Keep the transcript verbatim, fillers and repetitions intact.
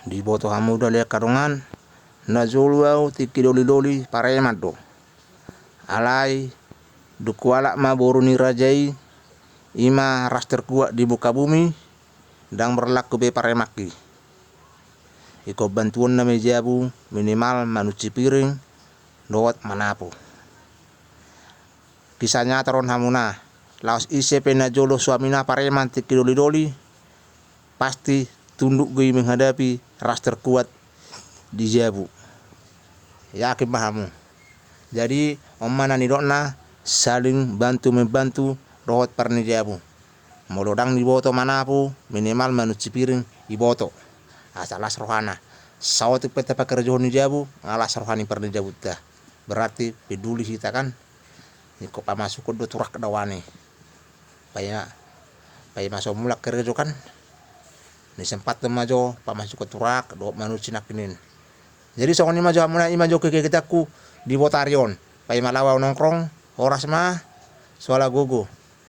Diboto hamu do ale angka dongan, najolo au tingki doli-doli pareman do. Alai dung hualap ma boru ni raja i, i ma ras terkuat di muka bumi, ndang berlaku be paremanki. Ingkon bantuonna ma i jabu, minimal manunsi piring dohot manapu. Kisah nyata do on hamuna, laos ise pe najolo suamina pareman tingki doli-doli, pasti tunduk do i menghadapi ras terkuat di jabu. Yakin ma hamu. Jadi on ma na nidokna, saling bantu membantu dohot parnijabu. Molo ndang diboto manapu, minimal manunsi piring diboto, asa las rohana. Saotik pe tapakarejahon ni jabu, nga las roha ni parnijabunta, berarti peduli hita kan. Ingkon pamasukhon do turak daoani. Paima, paima so mulak karejo kan, nisempathon ma jo pamasukhon turak dohot manunsi nangkining. Jadi songon i ma jo hamuna, i ma jo kegiatanku di botari on. Paima laho au nongkrong, horas ma, soala gogo.